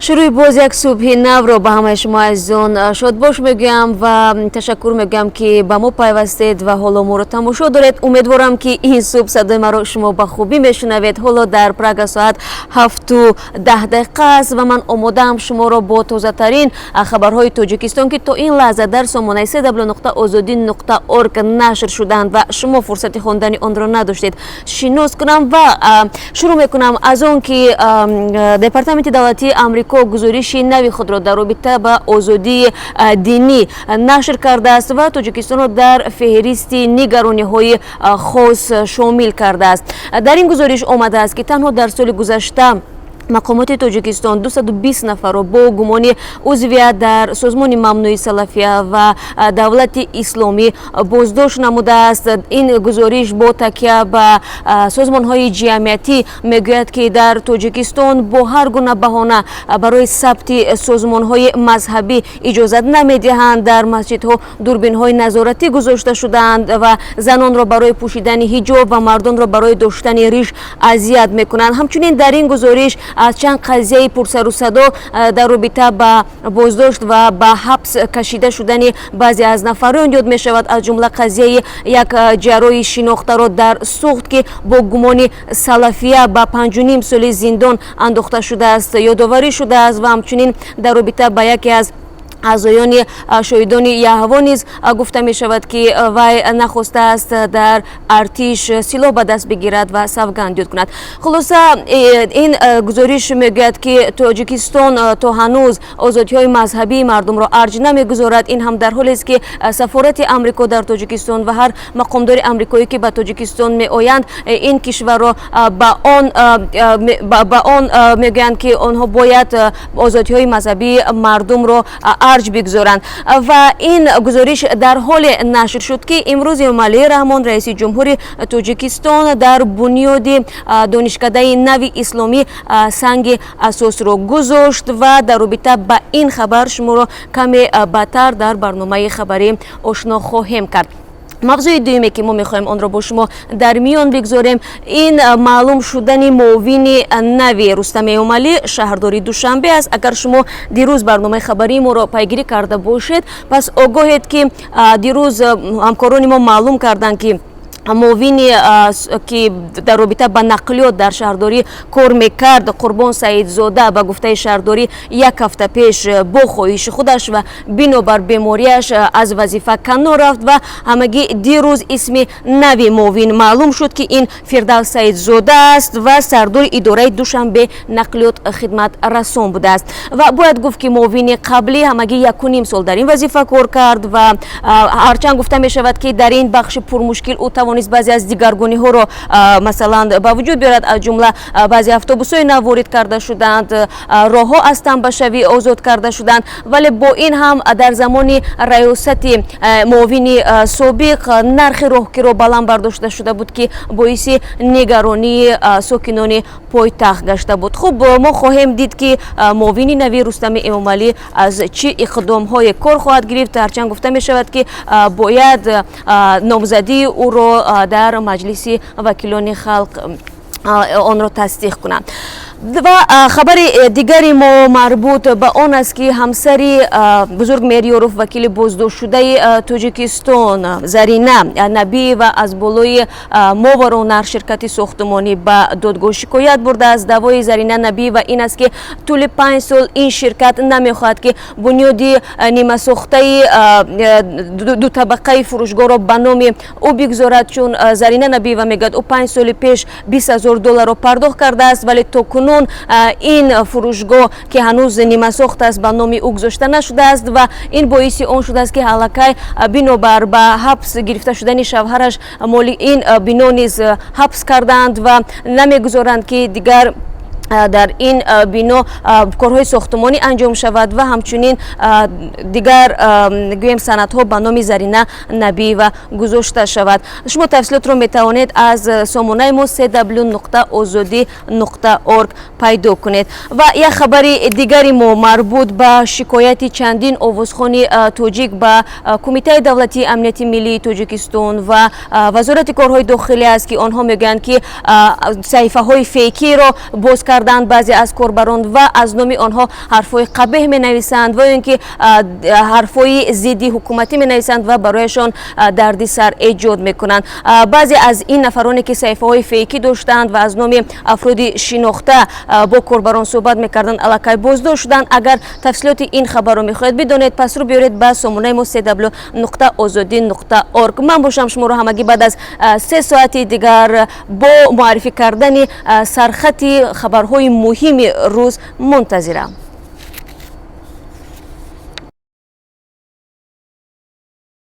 Шурӯи боз як субҳи навро ба ҳамаи шумо, азизон, шодбош мегӯям ва ташаккур мегӯям, ки ба мо пайвастед ва ҳоло моро тамошо доред. Умедворам, ки ин субҳ садои маро шумо ба хубӣ мешунавед. Ҳоло дар Прага соат 7:10 аст ва ман омодаам шуморо бо тозатарин хабарҳои Тоҷикистон, ки то ин лаҳза дар сомонаи cw.ozodi.org нашр шудаанд ва шумо фурсати хондани онро надоштед, шинос кунам. Ва шурӯъ мекунам аз он, ки Департаменти давлатии Амрико гузориши нави худро дар робита ба озодии динӣ нашр кардааст ва Тоҷикистонро дар феҳристи нигарониҳои хос шомил кардааст. Дар ин гузориш омадааст, ки танҳо дар соли гузашта мақомоти Тоҷикистон 220 нафарро бо гумони узвият дар созмони мамнӯи Салафия ва Давлати Исломӣ боздошт намудааст. Ин гузориш бо такя ба созмонҳои ҷамъиятӣ мегӯяд, ки дар Тоҷикистон бо ҳар гуна баҳона барои сабти созмонҳои мазҳабӣ иҷозат намедиҳанд, дар масҷидҳо дурбинҳои назоратӣ гузошта шудаанд ва занонро барои пӯшидани ҳиҷоб ва мардонро барои доштани риш азият мекунанд. Ҳамчунин дар ин гузориш аз чанд қазияи пурсарусадо дар робита ба боздошт ва ба ҳабс кашида шудани баъзе аз нафарон ёд мешавад, аз ҷумла қазияи як ҷарроҳи шинохтаро дар Суғд, ки бо гумони салафия ба 5,5 соли зиндон андохта шудааст, ёдоварӣ шудааст ва ҳамчунин дар робита ба яке аз аъзоёни Шоҳидони Яҳво низ гуфта мешавад, ки вай нахостааст дар артиш силоҳ ба даст бигирад ва савганд ёд кунад. Хулоса, ин гузориш мегӯяд, ки Тоҷикистон то ҳанӯз озодиҳои мазҳабии мардумро арҷ намегузорад. Ин ҳам дар ҳолест, ки сафорати Амрико дар Тоҷикистон ва ҳар мақомдори амрикоӣ, ки ба Тоҷикистон меоянд, ин кишварро ба он мегӯянд, ки онҳо бояд озодиҳои мазҳабии мардумро арҷ бигузоранд. Ва ин гузориш дар ҳоле нашр шуд, ки имрӯз Эмомалӣ Раҳмон, раиси ҷумҳури Тоҷикистон, дар бунёди донишкадаи нави исломӣ санги асосро гузошт ва дар робита ба ин хабар шуморо каме баъдтар дар барномаи хабарӣ ошно хоҳем кард. Мавзӯи дуюме, ки мо мехоҳем онро бо шумо дар миён бигзорем, ин маълум шудани муовини нави Рустам Эмомалӣ, шаҳрдори Душанбе аст. Агар шумо дирӯз барномаи хабарии моро пайгирӣ карда бошед, пас огоҳед, ки дирӯз ҳамкорони мо маълум карданд, ки муовини, ки дар робита ба нақлиёт дар шаҳрдорӣ кор мекард, Қурбон Саидзода, ба гуфтаи шаҳрдорӣ, як ҳафта пеш бо хоҳиши худаш ва бинобар бемориаш аз вазифа канор рафт ва ҳамагӣ дирӯз исми нави муовин маълум шуд, ки ин Фирдавс Саидзода аст ва сардори идораи Душанбе нақлиёт хидматрасон будааст. Ва бояд гуфт, ки муовини қаблӣ ҳамагӣ 1,5 сол дар ин вазифа кор кард ва ҳарчанд гуфта мешавад, ки дар ин бахши пурмушкил ӯ тавонист баъзе аз дигаргуниҳоро, масалан, ба вуҷуд биёрад, аз ҷумла баъзе автобусҳои нав ворид карда шуданд, роҳҳо аз тамбашавӣ озод карда шуданд, вале бо ин ҳам дар замони раёсати муовини собиқ нархи роҳкиро баланд бардошта шуда буд, ки боиси нигаронии сокинони пойтахт гашта буд. Хуб, мо хоҳем дид, ки муовини нави Рустами Эмомалӣ аз чӣ иқдомҳое кор хоҳад гирифт, ҳарчанд гуфта мешавад, ки бояд номзадии ӯро дар Маҷлиси вакилони халқ онро тасдиқ кунанд. Ва хабари дигари мо марбут ба он аст, ки ҳамсари Бузург Мерёров, вакили боздоштшудаи Тоҷикистон, Зарина Набиева аз болои Мовароуннаҳр ширкати сохтумонӣ ба додгоҳ шикоят бурдааст. Даъвои Зарина Набиева ин аст, ки тӯли 5 сол ин ширкат намехоҳад, ки бунёди нимасохтаи дутабақаи фурӯшгоҳро ба номи ӯ бигзорад, чун Зарина Набиева мегӯяд, ӯ 5 соли пеш 20 000 долларро пардохт кардааст, вале то кунун ин фурӯшгоҳ, ки ҳанӯз нимасохт аст, ба номи ӯ гузошта нашудааст ва ин боиси он шудааст, ки аллакай бинобар ба ҳабс гирифта шудани шавҳараш моли ин бино низ ҳабс кардаанд ва намегузоранд, ки дигар дар ин бино корҳои сохтумонӣ анҷом шавад ва ҳамчунин дигар, гӯем, санадҳо ба номи Зарина Набиева гузошта шавад. Шумо тафсилотро метавонед аз сомонаи мо cw.ozodi.org пайдо кунед. Ва як хабари дигари мо марбут ба шикояти чандин овозхони тоҷик ба Кумитаи давлатии амнияти миллии Тоҷикистон ва Вазорати корҳои дохилӣ аст, ки онҳо мегӯянд, ки саҳифаҳои фейкиро боз карданд баъзе аз корбарон ва аз номи онҳо ҳарфҳои қабеҳ менависанд ва ё ин ки ҳарфҳои зидди ҳукуматӣ менависанд ва барояшон дарди сар эҷод мекунанд. Баъзе аз ин нафароне, ки саҳифаҳои фейкӣ доштанд ва аз номи афроди шинохта бо корбарон суҳбат мекарданд, аллакай боздошт шуданд. Агар тафсилоти ин хабарро мехоҳед бидонед, пас рӯ биёред ба сомонаи мо cw.ozodi.org. Ман бошам, шуморо ҳамагӣ баъд аз 3 соати дигар бо муаррифӣ кардани сархати хабарҳои муҳими рӯз мунтазирам.